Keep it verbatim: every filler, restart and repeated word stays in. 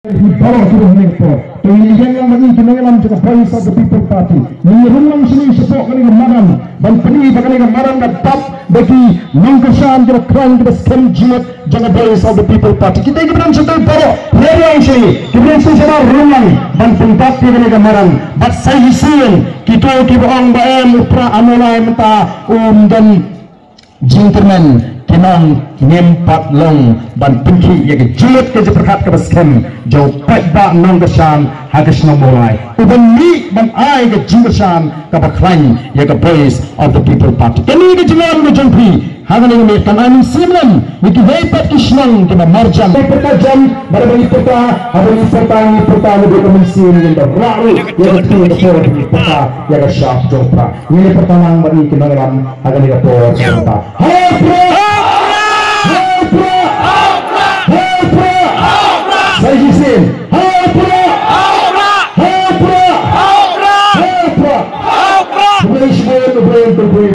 Hi baroh kiba hynriew por. To ngin ïeng lang bad ngi ki nongïalam jong ka Voice of the People Party. Ngin ïa rung lang shane shapoh kane ka madan ban pyni ba kane ka madan ka dap da ki nongkyrshan kiba khlaiñ kiba skhem jingmut jong ka Voice of the People Party. Kita kiba don shatei baroh, hynriew shane kiba don shatei, rung lang ban pyndap ïa kane ka madan. Bad sa shisien kito kiba ong ba em u Prah Amolai mynta um don jingkyrmen, ki nong, ngim pat long ban pynkhih ïa ka jingmut ka jingpyrkhat kaba skhem jong u paidbah nongkyrshan ha ka shnong Mawlai uban mih ban ai ka jingkyrshan kaba khlaiñ ïa ka Voice of the People Party. Kane ka jingwan ka jong phi ha kane ka miet kan ai mynsiem lem ïa kiwei pat ki shnong kiba marjan. Ngi pyrta jan, bad haba ngi pyrta, haba ngi pyrta, ngi pyrta naduh ka mynsiem, ngin da rah ruh ïa ka ktien ka por, ngi pyrta ïa ka shap jong u Prah. Ngin ïa pyrta lang bad ngi ki nongïalam ha kane ka por. Hei Prah! Hei Prah! Hei Prah! Sa shisien. Hei Prah! Hei Prah! Hei Prah! Khublei shibun, khublei, khublei.